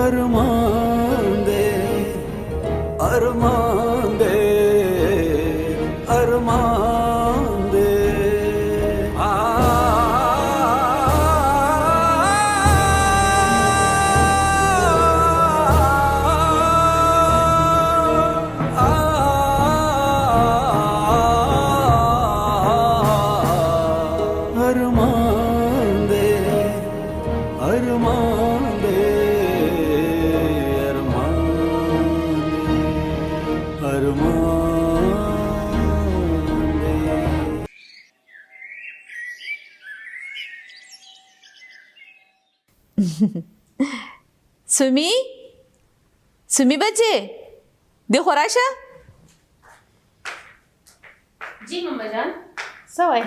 ارمان دے، ارمان دے، ارمان دے۔ ارمان دے، ارمان دے، ارمان دے، ارمان دے۔ سمي، سمي بچې، دی خو راشه۔ جی ماما جان، څه وایې؟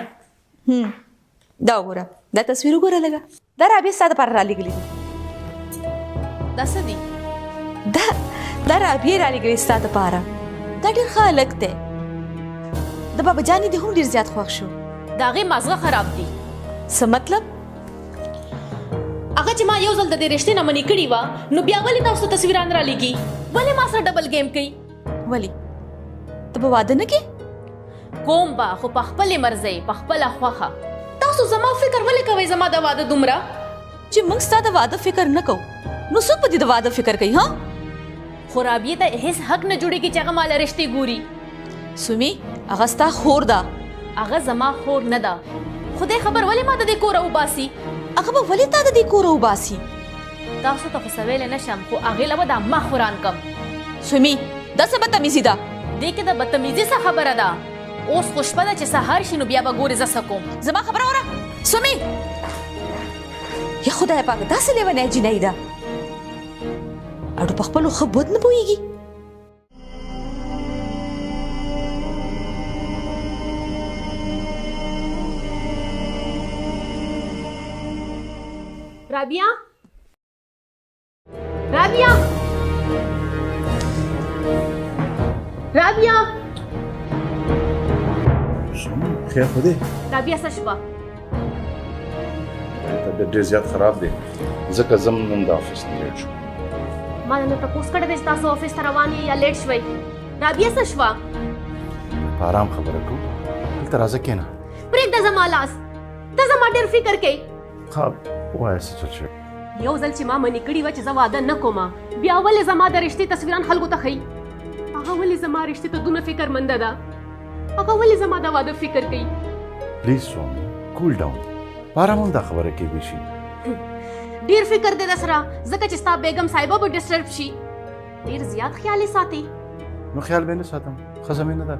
دا وګوره، دا تصویر وګوره لږه، دا رابعې ستا دپاره رالیږلي دي۔ دا څه دي؟ دا رابعې رالیږلي ستا دپاره۔ دا ډېر ښه هلک دی، د بابا جانې دې هم ډېر زیات خوښ شو۔ د هغې مازغه خراب دي۔ څه مطلب؟ هغه چې ما یو ځل د دې رشتې نه منې کړي وه، نو بیا ولې تاسو ته تصویران رالیږي؟ ولې ما سره ډبل ګیم کوي؟ ولې ته به واده نه کې؟ کوم به، خو په خپلې مرضۍ، په خپله خوښه۔ تاسو زما فکر ولې کوئ زما د واده دومره؟ چې موږ ستا د واده فکر نه کوو نو څوک به دې د واده فکر کوي؟ ها، خو رابعې ته هېڅ حق نه جوړېږي چې هغه ما له رشتې ګوري۔ سمي، هغه ستا خور ده۔ هغه زما خور نه ده۔ خدای خبر ولې ما د دې کوره وباسي۔ هغه به ولې تا د دې کوره وباسي؟ تاسو ته خو څه ویلی نه شم، خو هغې له به دا مخ وران کم۔ سمي، دا څه بدتمیزي ده؟ دې کې د بدتمیزي څه خبره ده؟ اوس خو شپه ده، چې سهار شي نو بیا به ګورې زه څه کوم۔ زما خبره واوره سمي۔ یا خدای پاک، دا څه لیونۍ جینۍ ده، اډو په خپلو ښه بد نه پوهېږي۔ رابعه، رابعه، رابعه۔ خیر خو دی؟ رابعه، څه شوه؟ طبیعت ډېر زیات خراب دی، ځکه زه نن د افیس نه لیټ شوم۔ ما نن تپوس کړی دی چې تاسو افیس ته روان یې یا لیټ شوئ۔ رابعه، څه شوه؟ په آرام خبره کوو، دلته راځه، کښېنه۔ پرېږده زما لاس، ته زما ډېر فکر کوې۔ ښه، ووایه څه چل شوی؟ یو ځل چې ما منې کړي وه چې زه واده نه کوم، بیا ولې زما د رشتې تصویران خلکو ته ښیي؟ هغه ولې زما رشتې ته دونه فکرمنده ده؟ هغه ولې زما د واده فکر کوي؟ پلیز سومي، کول ډاون، په آرام هم دا خبره کېدی شي۔ ډېر فکر دی در سره، ځکه چې ستا بیګم صاحبه به ډسټرب شي۔ ډېر زیات خیال یې ساتي۔ نو خیال به نه ساتم، ښځه مې نه ده۔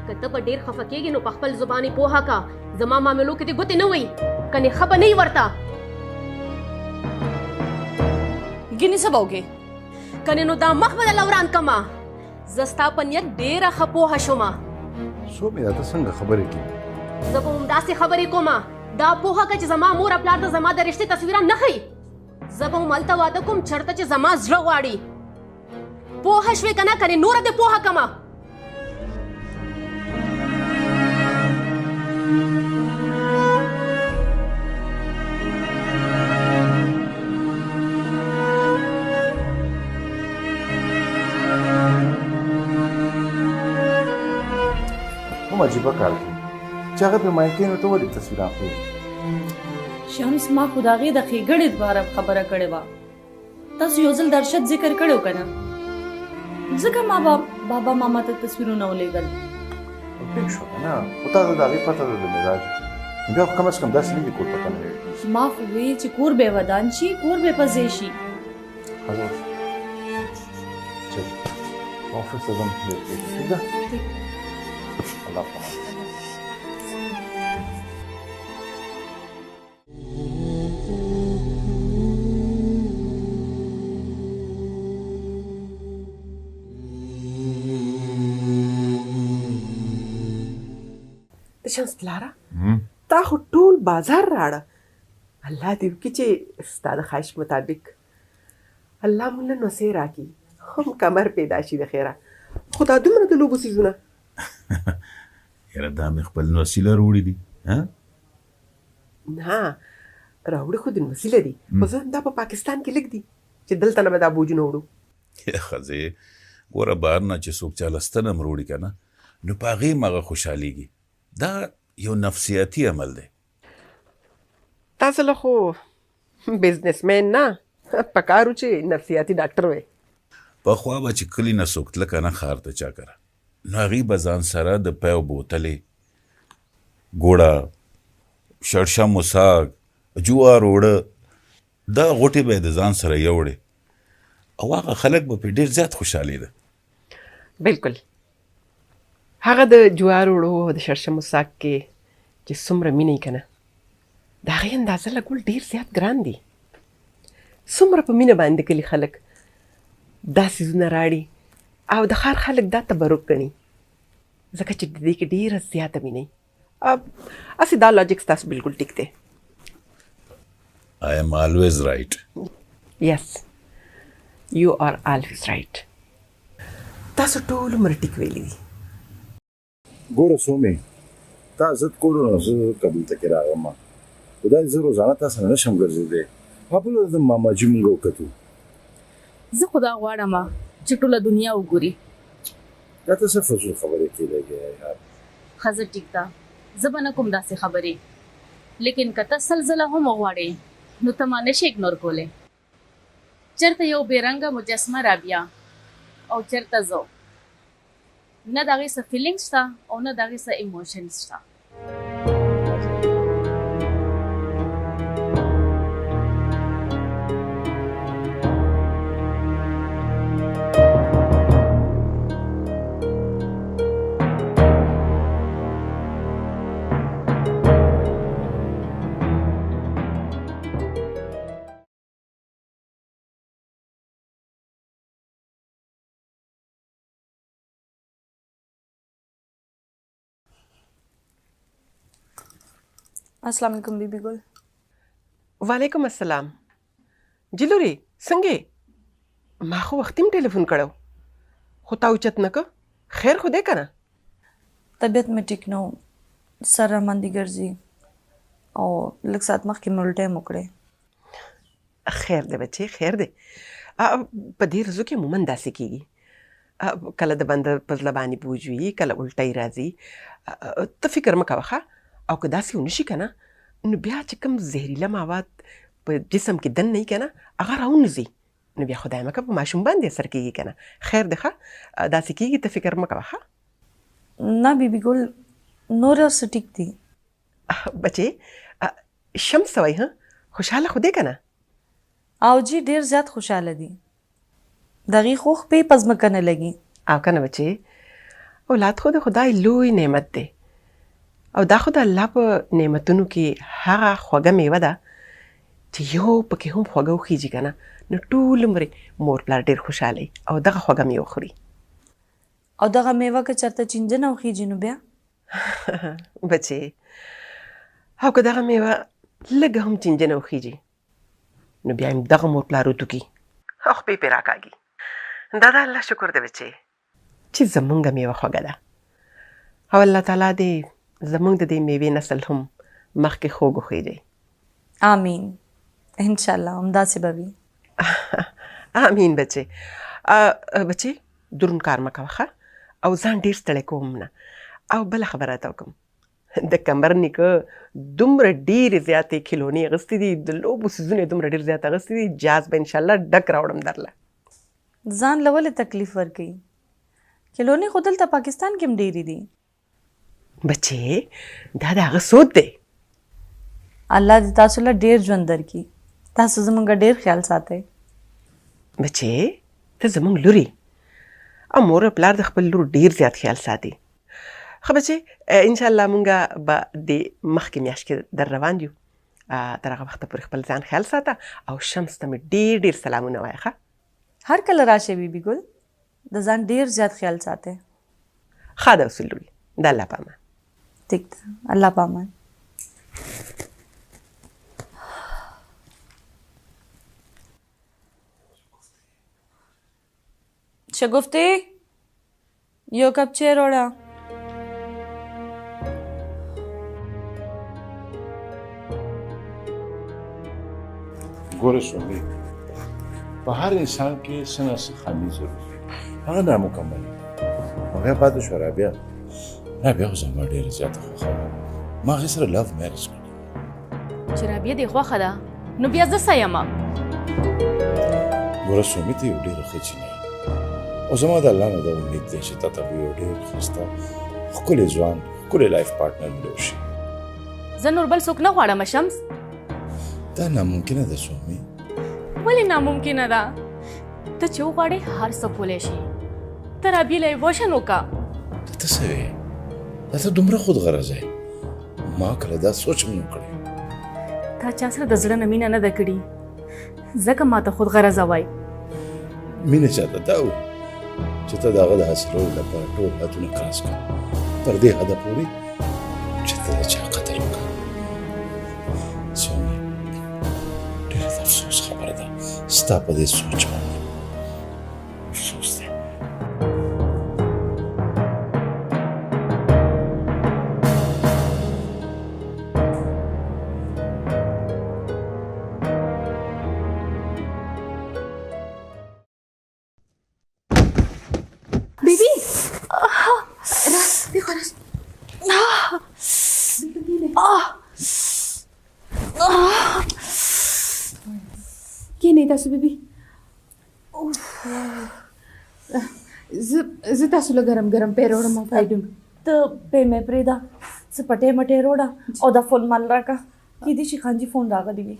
که ته به ډېر خفه کېږې نو په خپل زبان یې پوهه که، زما معاملو کې دې ګوتې نه وهي، کنې ښه به نه وي ورته۔ ګینې څه به وکې؟ کنې نو دا مخ به درله وران کړمه۔ زه ستا په نیت ډېره ښه پوهه شومه۔ سومې، دا ته څنګه خبرې کوې؟ زه به همداسې خبرې کومه۔ دا پوهه که چې زما مور او پلار ته زما د رشتې تصویران نه ښیي، زه به هم هلته واده کوم چېرته چې زما زړه غواړي۔ پوهه شوې که نه؟ کنې نوره دې پوهه کړمه۔ کوم عجیبه کار کوي چې هغه په مایکې، نو ته ولې تصویران ښیې؟ شمس، ما خو د هغې د ښېګڼې دپاره خبره کړې وه۔ تاسو یو ځل د ارشد ذکر کړی و که نه؟ ځکه ما بابا ماما ته تصویرونه ولېږل۔ ټیک شو که نه، خو تا ته د هغې پته ده د مزاج، بیا خو کم از کم داسې نه دي کور پته نه لري۔ ما خو ویې چې کور به یې ودان شي، کور به یې په ځای شي۔ ښه، چل آفیس ته ځم، ټیک ده؟ الله په امان۔ د شمس پلاره، تا خو ټول بازار راړه۔ الله دې وکړي چې ستا د خواهش مطابق الله موږ له نوسې راکړي، هم کمر پیدا شي د خیره۔ خو دا دومره د لوبو څیزونه؟ یاره، دا مې خپل نوسې له راوړي دي۔ ها؟ نه، راوړي خو د نوسې له دي، خو زه دا په پاکستان کې لږ دي۔ چې دلته نه به دا بوجونه وړو. ښځې ګوره، بهر نه چې څوک چاله ستنه هم راوړي که نه، نو په هغې هم هغه خوشحالېږي. دا یو نفسیاتي عمل دی. تاسو له خو بزنسمین نه پکار و چې نفسیاتي ډاکټر وی. پخوا به چې کلي نه څوک تله که نه ښار ته چا کره، نو هغوی به ځان سره د پیو بوتلې، ګوړه، شړشمو ساګ، جوار اوړه، دا غوټې به یې د ځان سره یوړې او هغه خلک به پرې ډېر زیات خوشحالېده. بالکل، هغه د جوار اوړو او د شړشمو ساګ کې چې څومره مینه یې که نه، د هغې اندازه لګول ډېر زیات ګران دي. څومره په مینه باندې کلي خلک دا څیزونه راړي او د ښار خلک دا تبرک ګڼي، ځکه چې د دې کې ډېره زیاته مینه وي. هسې دا لاجیک ستاسو بالکل ټیک دی. I am always right. Yes, you are always right. تاسو ټول عمر ټیک ویلي دي. ګوره سومې، تا عزت کولو نو زه دلته کې راغلم، خو دا زه روزانه تا سره نه شم ګرځېدی. بله ورځ د ماماجي مونږ وکتو. زه خو دا غواړم چې ټوله دنیا وګوري. دا ته څه فضول خبرې کې لګیا یار؟ ښه زه ټیک ده، زه به نه کوم داسې خبرې، لیکن که ته 100 ځله هم وغواړې نو ته ما نشې اګنور کولی. چېرته یو بې رنګه مجسمه رابیا او چېرته زه، نه د هغې څه فیلینګ شته او نه د هغې څه ایموشن شته. السلام علیکم بی بی ګل. وعلیکم السلام. جی لورې، څنګه یې؟ ما خو وختي هم ټلیفون کړی خو تا اوچت نه که. خیر خو دی که نه؟ طبیعت مې ټیک نه و، سر راباندې ګرځي او لږ ساعت مخکې مې الټۍ هم وکړې. خیر دی بچې، خیر دی. په دې ورځو کې عموماً داسې کېږي، کله د بنده په زړه باندې بوج وي، کله الټۍ راځي. ته فکر مه کوه ښه. او که داسې ونه شي که نه، نو بیا چې کوم زهریله مواد په جسم کې دننه وي که نه، هغه راونوځي، نو بیا خدای مه که په ماشوم باندې اثر کېږي که نه. خیر دی ښه، داسې کېږي، ته فکر مه کوه ښه. نه بی بی ګل، نور هر څه ټیک دي. بچې، شمس څه وایي؟ ها، خوشحاله خو دی که نه؟ او جی ډېر زیات خوشحاله دي، د هغې خو خپې په ځمکه نه لګي. او که نه بچې، اولاد خو د خدای لوی نعمت دی، او دا خو د الله په نعمتونو کې هغه خوږه میوه ده چې یو پکې هم خوږه وخیږي که نه، نو ټول عمر مور پلار ډېر خوشحاله وي او دغه خوږه میوه خوري. او دغه میوه که چېرته چینجنه وخیږي نو بیا؟ بچې، او که دغه میوه لږه هم چینجنه وخیږي نو بیا هم دغه مور پلار وټوکي او خپې پرې راکاږي. دا د الله شکر دی بچې چې زمونږ میوه خوږه ده، او الله تعالی دې زمونږ د دې میوې نسل هم مخکې خوږ وخیږي. آمین، انشاءالله همداسې به وي. آمین بچې. بچې، درون کار مه کوه ښه، او ځان ډېر ستړی کوم نه. او بله خبره راته وکړم، د کمر نیکه دومره ډېرې زیاتې کیلونې اخیستې دي، د لوبو څیزونه یې دومره ډېر زیات اخیستي دي، جاز به انشاءالله ډک راوړم درله. ځان له ولې تکلیف ورکوي؟ کیلونې خو دلته پاکستان کې هم ډېرې دي. بچې، دا د هغه سود دی. الله دې تاسو له ډېر ژوند درکړي، تاسو زمونږ ډېر خیال ساتئ. بچې، ته زمونږ لور یې او مور او پلار د خپل لور ډېر زیات خیال ساتي. ښه بچې، انشاءالله مونږ به دې مخکې میاشت کې در روان یو. تر هغه وخته پورې خپل ځان خیال ساته او شمس ته مې ډېر ډېر سلامونه وایه ښه. هر کله راشئ بی بی ګل، د ځان ډېر زیات خیال ساتئ. ښه ده اوسې لورې، د الله په امان. ټیک ده، الله په امان. شګفتې، یو کپ چای راوړه. ګوره سومې، په هر انسان کې څه نه څه خامي ضرور وي، هغه نامکمل وي. هغه پاتې شوه رابیا. رابیا خو زما ډېره زیاته خوښه وه، ما هغې سره love marriage کړې. چې رابیا دې خوښه ده نو بیا زه څه یم؟ ګوره سومي، ته یو ډېره ښه جینۍ او زما د الله نه دا امید دی چې تا ته به یو ډېر ښایسته ښکلی ځوان، ښکلی life partner ملو شي. زه نور بل څوک نه غواړم شمس. دا ناممکنه ده سومي. ولې ناممکنه ده؟ ته چې وغواړې هر څه کولی شي. ته رابیې له ایبوشن وکړه. ته ته څه وې؟ دا ته دومره خود غرضه یې، ما کله دا سوچ هم نه کړی. تا چا سره د زړه نه مینه نه ده کړې، ځکه ما ته خود غرضه وای. مینه چاته دا وایي چې ته د هغه د حاصلولو لپاره ټول حدونه cross کړه، تر دې حده پورې چې ته د چا قتل وکړه. سومي، ډېره د افسوس خبره ده ستا په دې سوچ باندې افسوس دی. بیبي راس دی خو راس. کینئ تاسو بیبي. زه تاسو له ګرم ګرم پی راوړم او پایډونه. ته پې مې پرېږده، څه پټې مټې راوړه او دا فون مال راکړه، کیدای شي خانجي فون راغلی وي.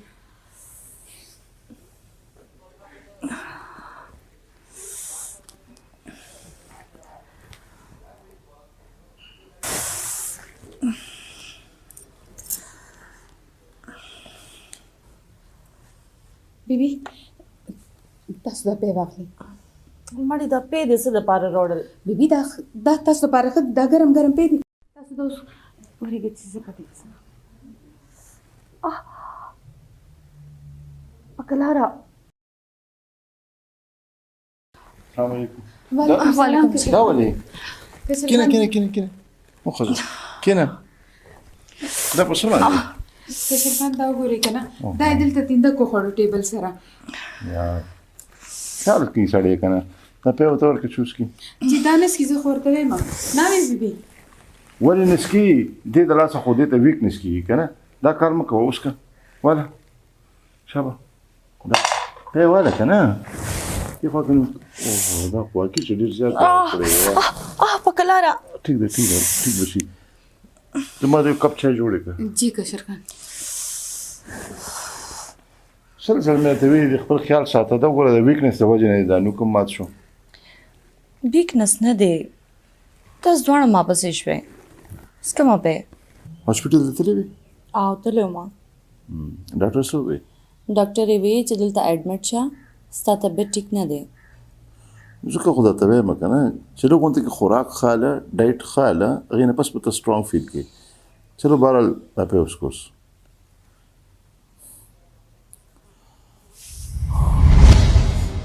بیبي تاسو دا پی واخلئ. مړې دا پی دې څه دپاره راوړل؟ بیبي دا تاسو دپاره ښه، دا ګرم ګرم پی دی. تاسو دا اوس ورېږئ چې زه په دې ځم. په کلاره. السلام علیکم. وعلیکم السلام. دا ولې؟ کینه کینه کینه کینه، وخوځه کینه. دا په څه باندې؟ کشر خان دا وګورئ که نه، دا یې دلته تیندک وخوړو ټیبل سره. یار خیال کوي سړی که نه، دا پی ورته ورکړه چې وڅکي. چې دا نه څکي زه خو ورته وایم نه وې بیبي. ولې نه څکي؟ دې د لاسه خو دې ته weakness کېږي که نه. دا کار مه کوه، وڅکه واله. شابه دا پی واله که نه. دې خوا که نه، دا خو واقعي چې ډېر زیات کړی. په کلاره. ټیک ده ټیک ده، ټیک به شي. زما د یو کپ چای جوړې کړه. جی کشر خان. سل سل مې درته ویلي دي خپل خیال ساته. دا وګوره د weakness د وجې نه دې دا نوک هم مات شو. weakness نه دی، تاسو دواړه ما پسې شوئ. څه کومه پې؟ هاسپټل ته تللی وې؟ او تللی وم. ډاکټر څه وویل؟ ډاکټر یې ویل چې دلته admit شه، ستا طبیعت ټیک نه دی. ځکه خو درته وایم که نه چې لږ غونته کې خوراک ښه هله، diet ښه هله، هغې نه پس به ته strong feel کوې. چلو بهرحال دا پې اوس کوس.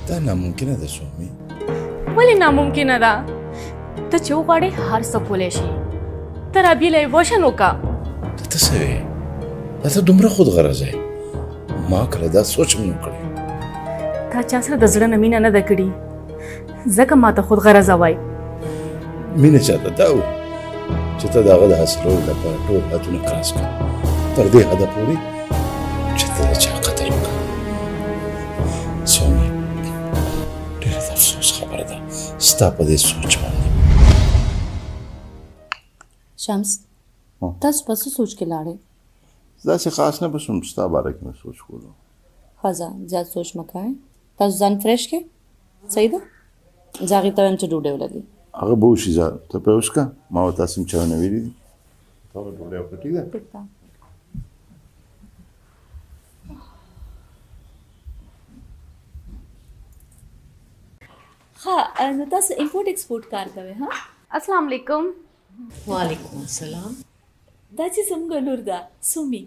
دا ناممکنه ده سومي. ولې ناممکنه ده؟ ته چې وغواړې هر څه کولی شي. ته رابیې له ایبوشن وکړه. ته ته څه وې؟ دا ته دومره خود غرضه یې، ما کله دا سوچ هم نه کړی. تا چا سره د زړه نه مینه نه ده کړې، ځکه ما ته خود غرضه وای. مینه چاته دا وایي چې ته د هغه د حاصلولو لپاره ټول حدونه cross کړه، تر دې حده پورې چې ته د چا قتل وکړه. سومي، ډېره د افسوس خبره ده ستا په دې سوچ باندې. شمس، تاسو په څه سوچ کې لاړې؟ داسې خاص نه، بس هم ستا باره کې مې سوچ کولو. ښه ځه، زیات سوچ مه کوئ، تاسو ځان fresh کړئ. صحیح ده؟ زه هغې ته وایم چې ډوډۍ ولګوي. هغه به وشي، ځه ته پرې وڅکه، ما ورته هسې هم چایونه ویلي دي. ته به ډوډۍ وکړه، ټیک ده؟ ټیک ده. ښه نو تاسو import export کار کوئ؟ ها. السلام علیکم. وعلیکم السلام. دا چې زموږ لور ده سومي.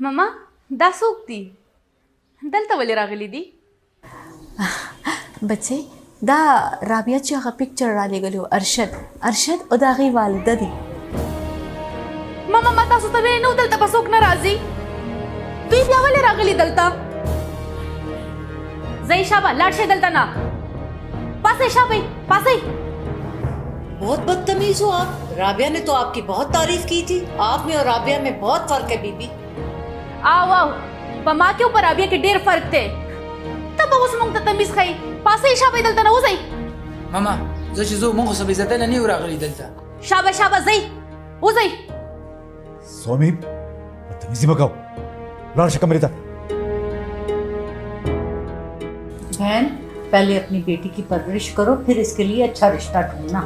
ماما دا څوک دي؟ دلته ولې راغلي دي؟ بچې دا رابیا چې هغه picture رالیږلی و، ارشد، ارشد او د هغې والده دي. ماما ما تاسو ته ویلي نه و دلته به څوک نه راځي، دوی بیا ولې راغلي دلته؟ ځئ شابه، لاړ شئ دلته نه. پاسئ شابه، پاسئ. बहुत बदतमीज हो आप. राबिया ने तो आपकी बहुत तारीफ की थी. आप में और राबिया में बहुत फर्क है बीबी. آو آو، په ما کې او په رابیا کې ډېر فرق دی. ته به اوس موږ ته تمیز ښیي. پاسئ شابه، دلته نه وځئ. ماما زه چې ځو، موږ خو څه بې عزتۍ له نه یو راغلي دلته. شابه شابه، ځئ، وځئ. سومي، بدتمیزي مه کوه، لاړ شه کمرې ته. बहन، पहले अपनी बेटी की परवरिश करो، फिर इसके लिए अच्छा रिश्ता ढूंढना.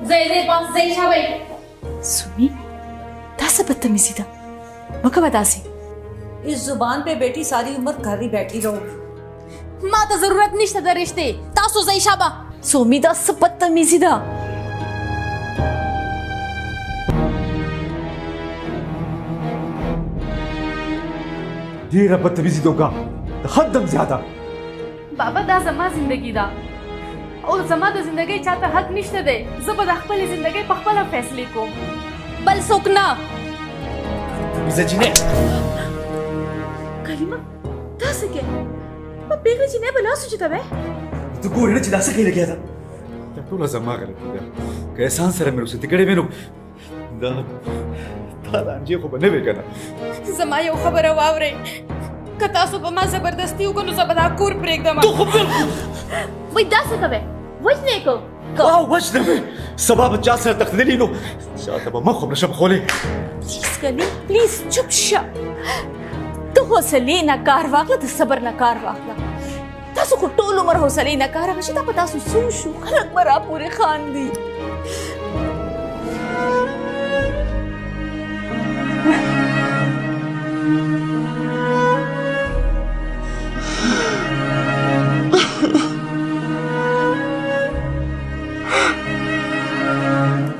ځئ ځئ، پاس ځئ شابه. سومي، دا څه بدتمیزي ده؟ مه کوه داسې. इस जुबान पे बेटी सारी उम्र घर ही बैठी रहोगी. ما ته ضرورت نشته د رشتې. تاسو ځئ شابه. سومي، دا څه بدتمیزي ده؟ ډېره بدتمیزي ده وکړه، د حد هم زیاته. بابا، دا زما زندگی ده او زما د زندګۍ چاته حق نشته دی. زه به د خپلې زندګۍ په خپله فیصلې کوم، بل څوک نه. تمیزه جینۍ. کلیمه، دا څه کوې؟ په پېغلې جینۍ به لاس اوچتوې؟ ته ګورې نه چې دا څه کوي لګیا ده؟ دا ټوله زما غلطي ده. که احسان سره مې رخصتي کړې وی نو دا دا لانجې خو به نه وې که نه. زما یو خبره واورئ، که تاسو په ما زبردستي وکړو نو زه به دا کور پرېږدم. ته خو بالکل وایي دا څه کوې؟ وژنې که وژنه مې. سبا به چا سره تښتېدلي نو چا ته به مخ هم نه شم ښولی. پلیز کلیم، پلیز چوپ شه. ته حوصلې نه کار واخله، د صبر نه کار واخله. تاسو خو ټول عمر حوصلې نه کار اخیستې، دا په تاسو څه وشو؟ خلک به راپورې خاندي.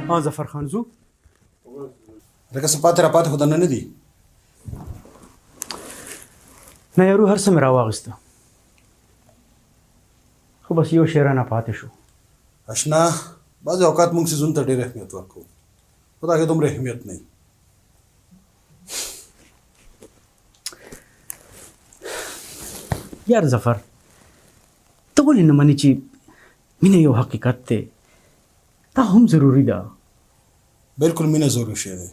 ها ظفر خان، ځو. لکه څه پاتې راپاتې خو درنه نه دي؟ نه یارو، هر څه مې راواغسته، خو بس یو شی رانه پاتې شو. اشنا، بعضې اوقات موږ څیزونو ته ډېر اهمیت ورکوو، خو د هغې دومره اهمیت نه وي. یار ظفر، ته ولې نه منې چې مینه یو حقیقت دی؟ دا هم ضروري ده. بالکل، مینه ضروري شی دی،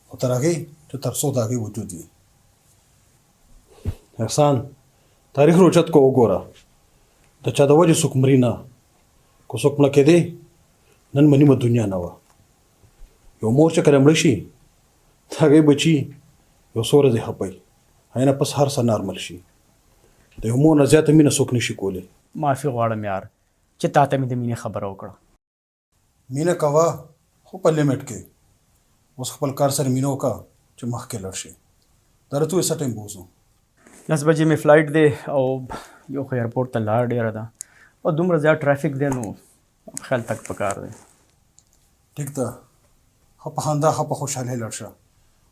خو تر هغې چې تر څو د هغې وجود وي. احسان، تاریخ روچت کو وګوره، د چا د وجې څوک مري نه. که څوک مړه کېدی نن به نیمه دنیا نه وه. یو مور چې کله مړه شي، د هغې بچي یو څو ورځې خپه وي، هغې نه پس هر څه نارمل شي. د یو مور نه زیاته مینه څوک نه شي کولی. معافي غواړم یار چې تا ته مې د مینې خبره وکړه. مینه کوه خو په limit کې. اوس خپل کار سره مینه وکړه چې مخکې لاړ شي. دا راته ووایه څه ټایم به وځو؟ 10 بجې مې flight دی او یو خو airport ته لار ډېره ده او دومره زیات ټرافیک دی، نو خیال تک پکار دی. ټیک ده، ښه په خندا ښه په خوشحالۍ لاړ شه،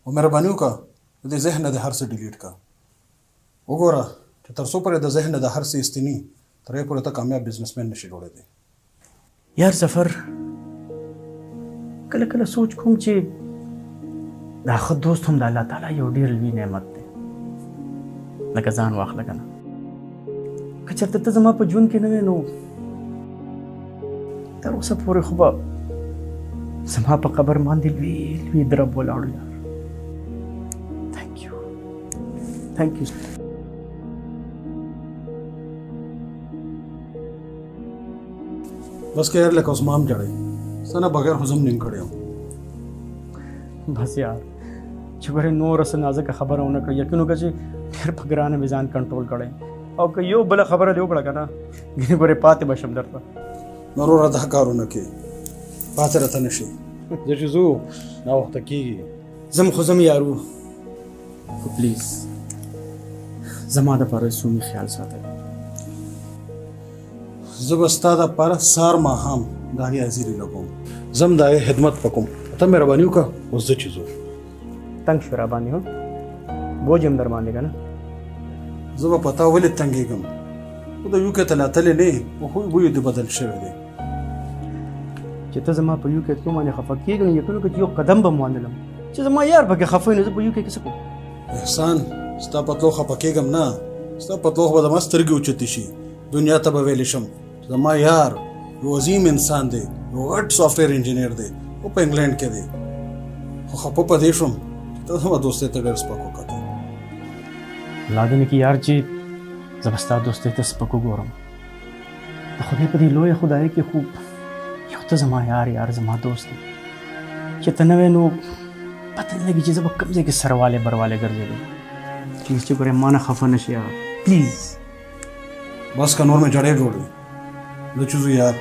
او مهرباني وکړه د دې ذهن نه د هر څه delete کړه. وګوره چې تر څو پورې د ذهن نه د هر څه ایستي نه، تر هغې پورې ته کامیاب businessman نه شي جوړېدی. یار ظفر، کله کله سوچ کوم چې دا ښه دوست هم د الله تعالی یو ډېر لوی نعمت دی. لکه ځان واخله که نه، که چېرته ته زما په ژوند کې نه وې نو تر اوسه پورې خو به زما په قبر باندې لوی لوی درب ولاړ یار. Thank you, thank you. بس که یار، لکه اوس ما هم ژاړې، ستا نه بغیر خو زه هم نیم کړی یم. بس یار، چې ګورې نوره څه نازکه خبره ونه کړه. یقین وکړه چې ډېر په ګرانه مې ځان کنټرول کړی، او که یو بله خبره دې وکړه که نه، ګینې ګورې پاتې به شم درته. نه وروره، دا کارونه کې پاتې راته نه شي. زه چې ځو ناوخته کېږي. ځم خو ځم یارو، خو please زما دپاره سومي خیال ساته. زه به ستا دپاره سهار ماښام د هغې حاضري لګوم، زه هم د هغې خدمت به کوم. ته مهرباني وکړه، اوس زه چې ځو. تنګ شو را باندې، هو بوج یم در باندې که نه؟ زه به په تا ولې تنګېږم؟ خو د یوکې ته لا تللی نه یې، خو خوی بوی دې بدل شوی دی. چې ته زما په یوکې تلو باندې خفه کېږې نو یقین وکړه چې یو قدم به مو وانه چې زما یار پکې خفه وي، نو زه په یوکې کې څه کوم؟ احسان، ستا په تلو خفه کېږم نه، ستا په تلو خو به زما سترګې اوچتې شي، دنیا ته به ویلی شم چې زما یار یو عظیم انسان دی، یو غټ سافټویر انجینیر دی او په انګلینډ کې دی. خو خفه په دې شوم چې ته زما دوستۍ ته ډېر سپک وکتل. الله دې نه کړي یار چې زه به ستا دوستۍ ته سپک وګورم. د خدای په دې لویه خدای کې خو یو ته زما یار یار زما دوست دی، چې ته نه وې نو پته نه لګي چې زه به کوم ځای کې سروالی بروالی ګرځېدم. پلیز چې ګورې ما نه خفه نه شي یار، پلیز. بس که نور مې جړې جوړوي، زه چې ځو یار.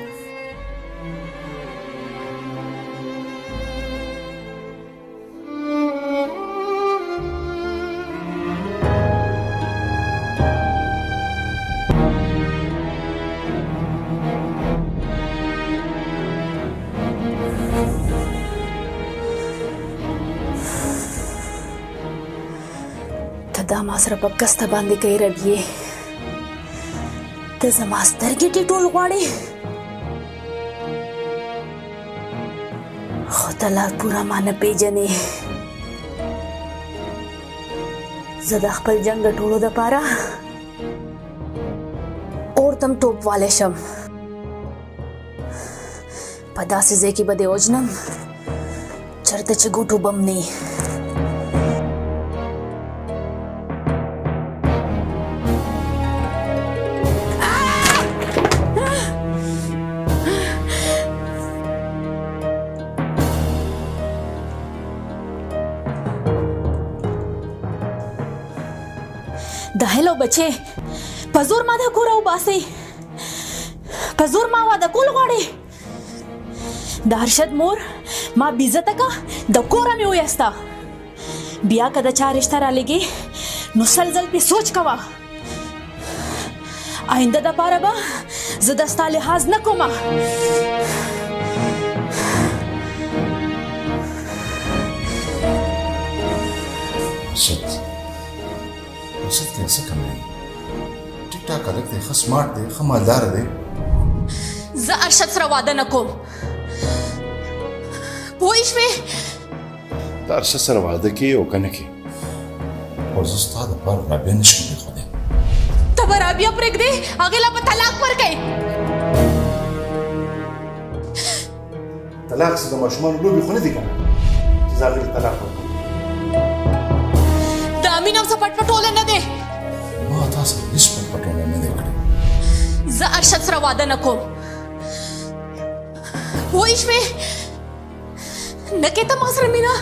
ته دا ما سره په کسته باندې کوي ربیې، ته زما سترګې ټیټول غواړې، خو ته لا پوره ما نه پېژنې. زه د خپل جنګ ګټولو دپاره اور ته هم ټوپ والی شم. په داسې ځای کې به دې وژنم چېرته چې ګوټ اوبه هم نه وي. د هلو بچې په زور ما د کوره وباسئ، په زور ما واده کول غواړئ. د ارشد مور ما بېعزته که د کوره مې ویسته. بیا که د چا رشته رالیږي نو 100 ځل پې سوچ کوه. آینده دپاره به زه د ستا لحاظ نه کومه. ارشد کې څه کم دی، ټیک ټاک هلک دی، ښه سمارټ دی، ښه مالدار دی. زه ارشد سره واده نه کوم، پوه شوې؟ ته ارشد سره واده کوې او که نه کوې، خو زه ستا دپاره رابیا نه شم پرېښودی. ته به رابیا پرېږدې، هغې له به طلاق ورکوې. طلاق څه د ماشومانو لوبې خو نه دي که نه چې زه هغې له طلاق ورکړم. د امین هم څه پټ پټولی نه دی. ما تا سره هېڅ پټ پټولی نه دی کړی. زه ارشد سره واده نه کوم، پوه شوې؟ نه کې ته ما سره مینه،